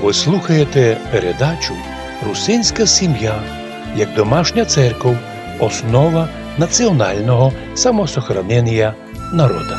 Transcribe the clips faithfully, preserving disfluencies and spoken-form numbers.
Вы слухаєте передачу «Русинська сімя як домашня церков, основа національного самосохранення народа».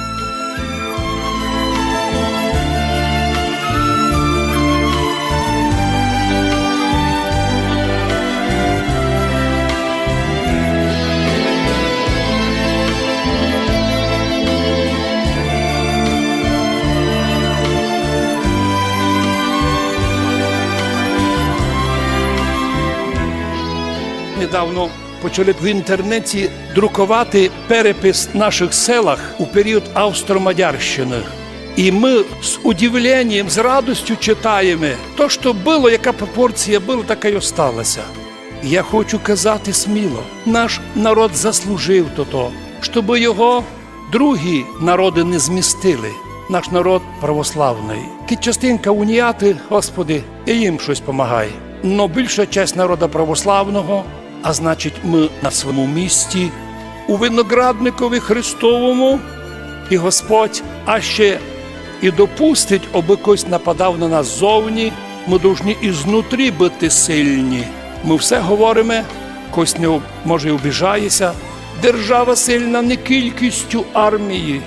Недавно почали в інтернеті друкувати перепис наших селах у період Австро-Мадярщины. І мы з удивленням, з радостю читаєме: то, што было, яка пропорція была, така й осталася. Я хочу казати сміло: наш народ заслужив тото, щобы його другі народы не змістили. Наш народ православный. Кідь частинка уніяти, Господи, і їм штось помагай. Но більша часть народа православного, а значить, мы на своєму місці, у виноградникови Христовому, і Господь аще і допустить, обы хтось нападав на нас ззовні, мы должні ізнутрі быти сильні. Мы все говориме, хтось не об-, може, й обіжає ся. Держава сильна не кількістю армії,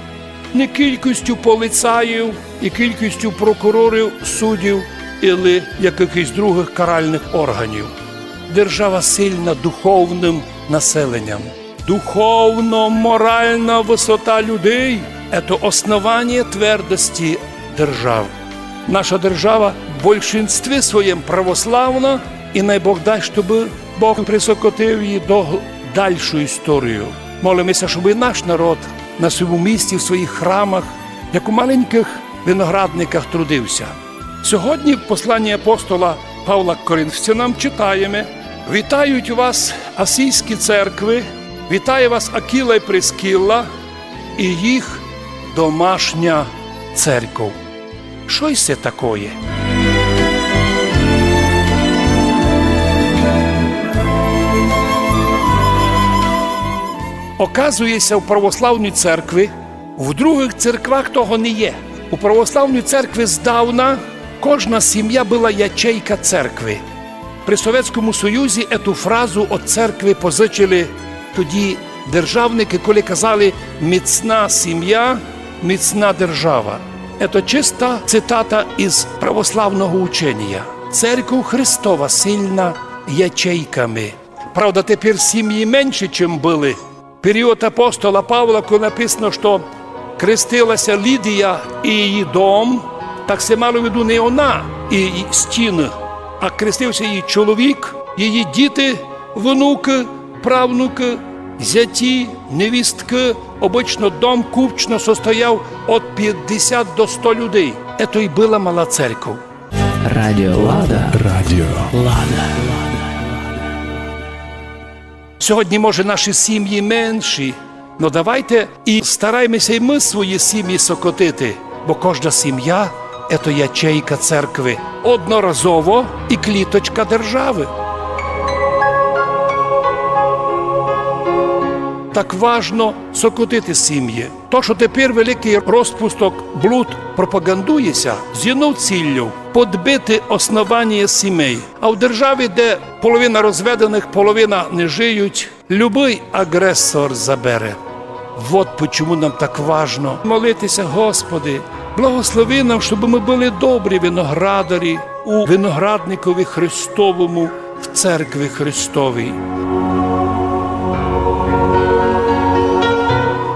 не кількістю поліцаїв і кількістю прокурорів, суддів или якыхось другых каральных органів. Держава сильна духовным населенням. Духовно-моральна высота людей — ето основаніє твердости держав. Наша держава в большинстві своєм православна, і най Бог дасть, щобы Бог присокотив її до дальшу історію. Молиме ся, щобы і наш народ на своєму місці, в своїх храмах, як у маленькых виноградниках, трудив ся. Сьогодні в посланні апостола Павла к Коринфянам читаєме: «Вітають вас асійські церкви, вітає вас Акіла і Прискіла і їх домашня церков». Што се такоє? Оказує ся, в православній церкви, в другых церквах того не є. У православній церкви здавна кожна сім'я была ячейка церкви. При Совєтському Союзі ету фразу од церкви позичили тоді державникы, коли казали: «Міцна сім'я, міцна держава». Ето чиста цитата із православного ученія. Церков Христова сильна ячейками. Правда, тепер сім'ї менші, чим были. Період апостола Павла, коли написано, што крестила ся Лідія і її дом, так се мало в виду не она і її стіны, а крестив ся її чоловік, її діти, внукы, правнукы, зяті, невісткы. Обычно дом купчно состояв од пятдесят до сто людей. Ето й была мала церков. Радіо Лада. Радіо Лада. Сьогодні, може, наші сім'ї менші, но давайте і старайме ся й мы свої сім'ї сокотити, бо кожна сім'я — ето ячейка церкви, одноразово і кліточка державы. Так важно сокотити сім'ї. То, што тепер великый розпусток, блуд пропагандує ся з єднов ціллю — подбити основаніє сімей. А в державі, де половина розведеных, половина не жиють, любый агресор забере. Вот почому нам так важно молити ся: «Господи, благослови нам, щобы мы были добрі виноградарі у виноградникові Христовому, в церкви Христовій».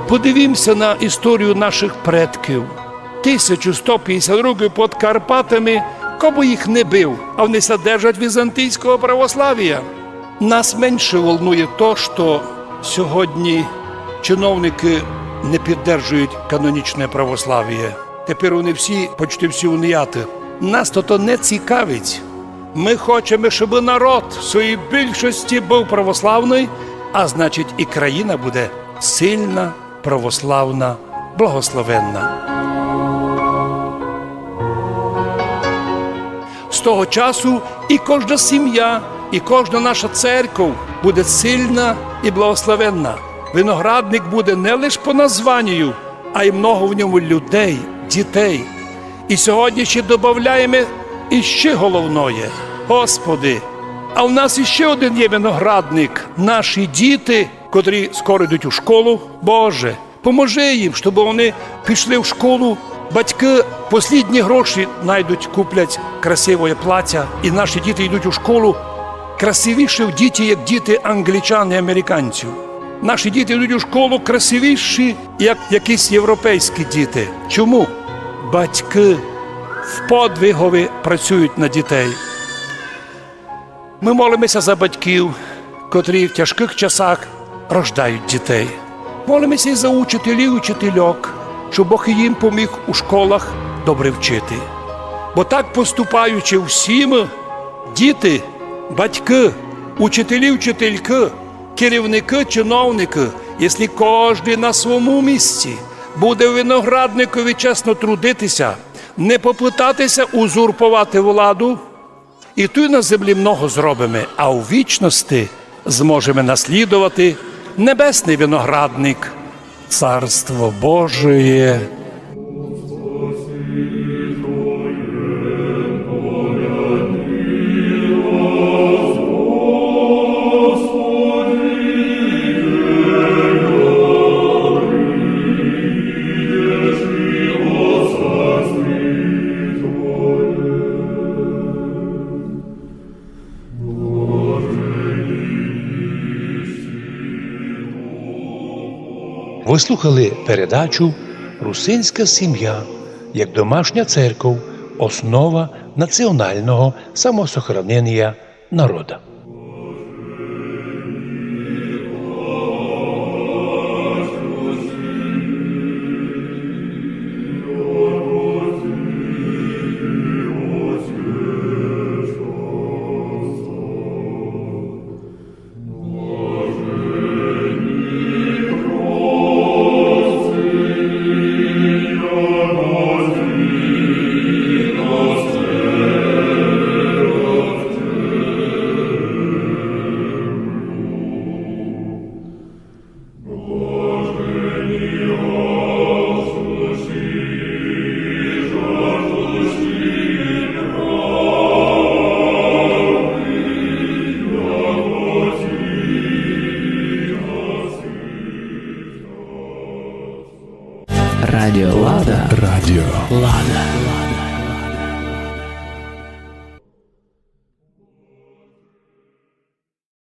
Подивім ся на історію нашых предків. Тисячу сто пятдесят років під Карпатами, ко бы їх не бив, а они ся держать візантійського православія. Нас менше волнує то, што сьогодні чиновникы не піддержують канонічне православіє. Тепер они всі, почти всі уніяты. Нас то, то не цікавить. Мы хочеме, щобы народ в своїй більшості быв православный, а значить, і країна буде сильна, православна, благословенна. З того часу і кожна сім'я, і кожна наша церков буде сильна і благословенна. Виноградник буде не лиш по названію, а й много в ньому людей, дітей. І сьогодні ще добавляєме І ще головноє, Господи, а в нас іще один є виноградник, наші діти, котрі скоро йдуть у школу. Боже, поможи їм, щоб вони пішли в школу. Батьки послідні гроші найдуть, куплять красивоє плаття, і наші діти йдуть у школу красивіші в діти, як діти англічан і американців. Наші діти йдуть у школу красивіші, як якісь європейські діти. Чому? Батьки в подвигові працюють на дітей. Ми молимося за батьків, котрі в тяжких часах рождають дітей. Молимося і за учителів і учительок, щоб Бог і їм поміг у школах добре вчити. Бо так поступаючи всім, діти, батьки, учителі, вчительки, керівники, чиновники, якщо кожен на своєму місці буде в виноградникові чесно трудитися, не попытатися узурпувати владу, і туй на землі много зробиме, а у вічности зможеме наслідовати небесный виноградник, Царство Божоє. Вы слухали передачу «Русинська сім'я як домашня церков, основа національного самосохранення народа».